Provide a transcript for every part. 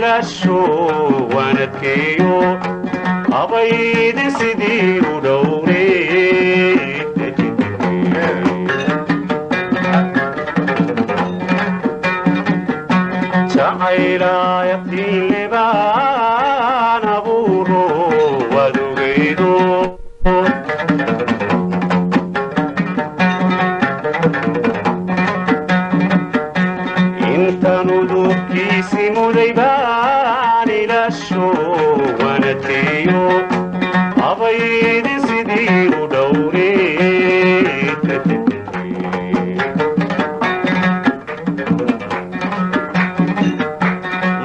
Ilaasho wanadkeeyo abaydin sidii u dhowre. Jacaylaayatiilebaan abuuro wadugaydo. Intaan udubkiisi muday baan ilaasho wanadkeeyo abaydin sidii u dhowre.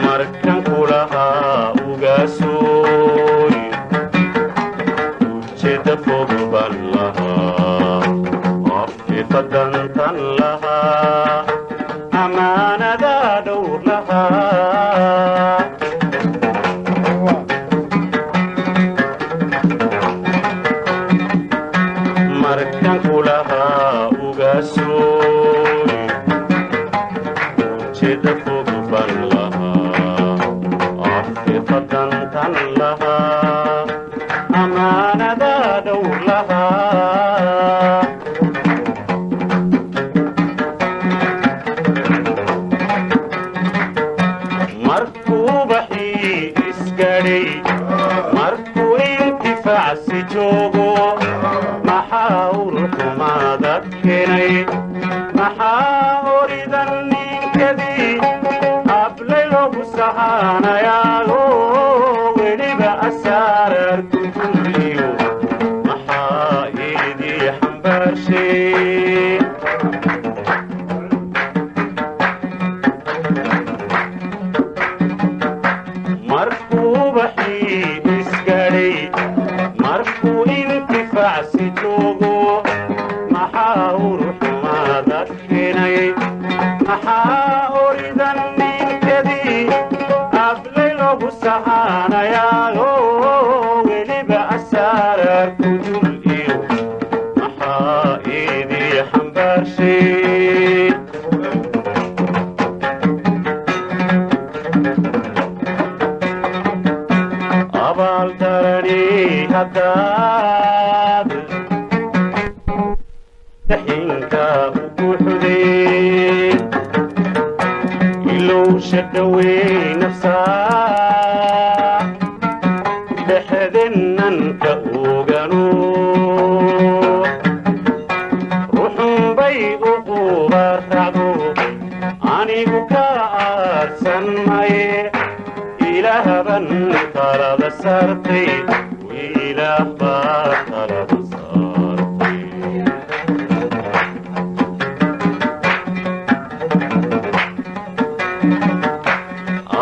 Markan kulahaa ugaasooy, ujeedda fog baan lahaa, afiqadantan lahaa, amaanada dhowr lahaa. Markan kulahaa ugaasooy, ujeedda fog baan lahaa, afiqadantan lahaa, amaanada dhowr lahaa. Markuu baxii isgadhay, markuu intifaacsi joogo, maxaa urxumaada keenay? Maxaa oridan ninkadii ablay loogu sahaanayaago weliba asaarar ku duliyo? Maxaa idii xambaarshay? Markuu baxii isgadhay, markuu intifaacsi joogo, maxaa uruxumaada keenay? Maxaa oridan ninkadii ablay loogu sahaanayaago weliba asaarar ku dul iyo? Maxaa idii xambaarshay? Abaal darani haddaad daxinka u buuxday, ilowsha dhawey nafsaa dhexdennan ka ogano, ruxunbay u qubaracdo, anigu ka aarsan maye. Ilaahban talada saartay, ilaah baa talada saartay.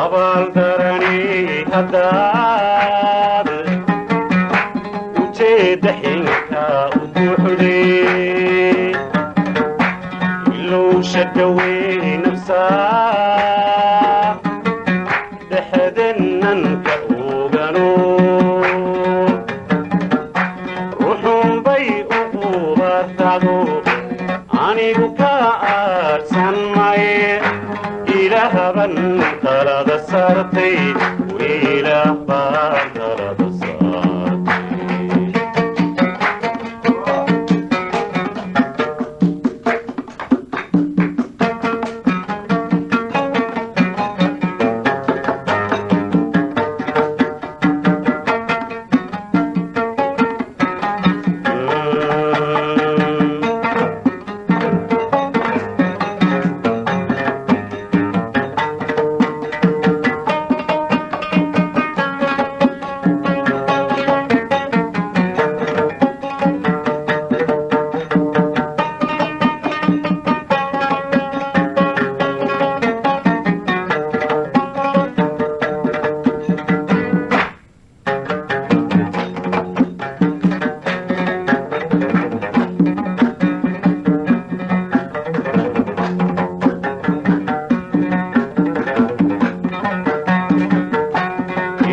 Abaal darani haddaad ujeedda xinka u buuxday, ilowsha dhawey nafsaa dhexdennan ka ogano, ruxunbay u qubartacdo, anigu ka aarsan maye. Ilaahban talada saartay, ilaah baan talada saartay.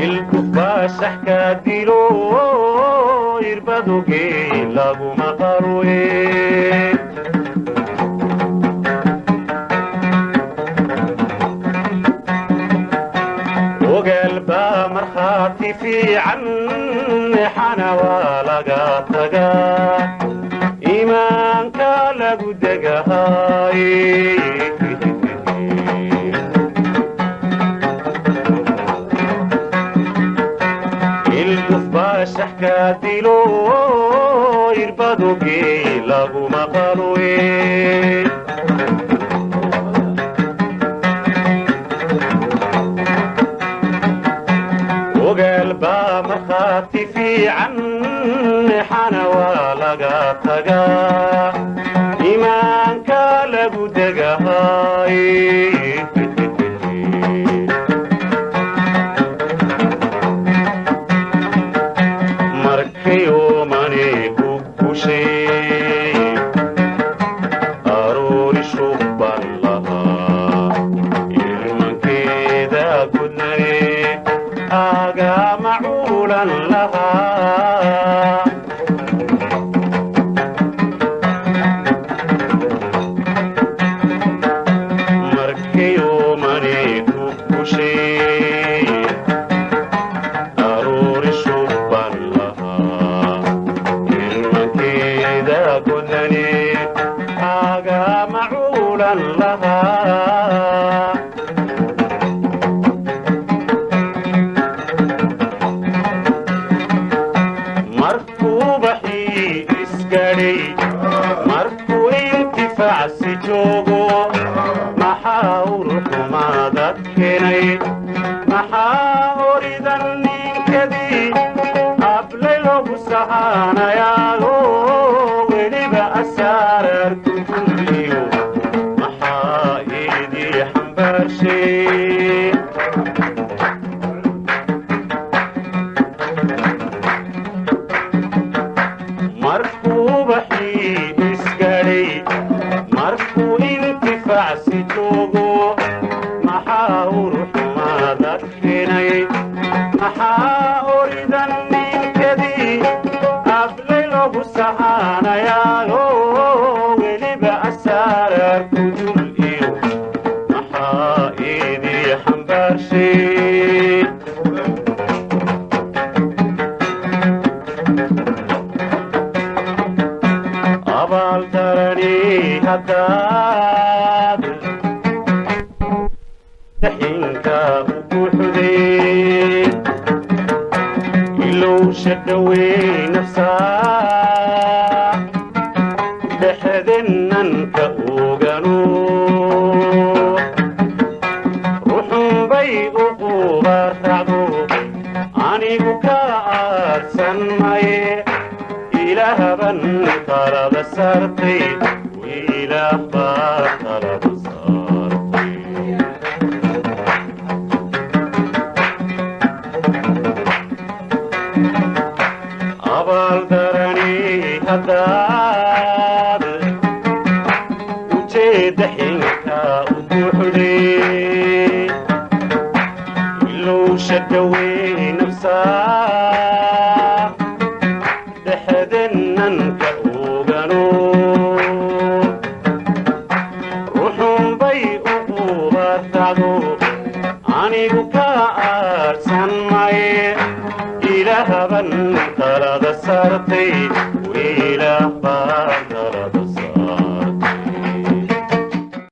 Ilku baashax ka dilo irbadugey laguma qaroye. Markhaati fiican xana waa laga tagaa, iimaanka lagu degahay. Ilguf baa shaxka dilo, irbadugii laguma qalwe. Ogaal baa markhaati fiican xana waa laga tagaa, iimaanka lagu degahay. Markay oomani ku gushay aroori shubban lahaa, ilmankeeda gudnane aagaa macuulan lahaa. Markay oomani ku gushay aroori shubban lahaa, ilmankeeda gudnane aagaa macuulan lahaa. Markuu baxii isgadhay, markuu intifaacsi joogo, maxaa uruxumaadad keenay? Maxaa oridan ninkadii ablay loogu sahaanayaago, weliba asaarar kutuliyo maxaa idii xambaarshay? Markuu baxii isgadhay, markuu intifaacsi joogo, maxaa uruxumaadad keenay? Maxaa oridan ninkadii ablay loogu sahaanayaago, weliba asaarar kudul iyo maxaa idii xambaarshay? Abaal darani haddaad daxinka u buuxday, ilowsha dhawey nafsaa dhexdennan ka ogano, ruxunbay u qubaracdo, anigu ka aarsan maye. Ilaahban talada saartay, ilaah baa talada saartay. Abaal darani haddaad ujeedda xinka u buuxday, ilowsha dhawey nafsaa dhexdennan ka ogano, ruxunbay u qubartacdo, anigu ka aarsan maye. Ilaahban talada saartay, ilaah baa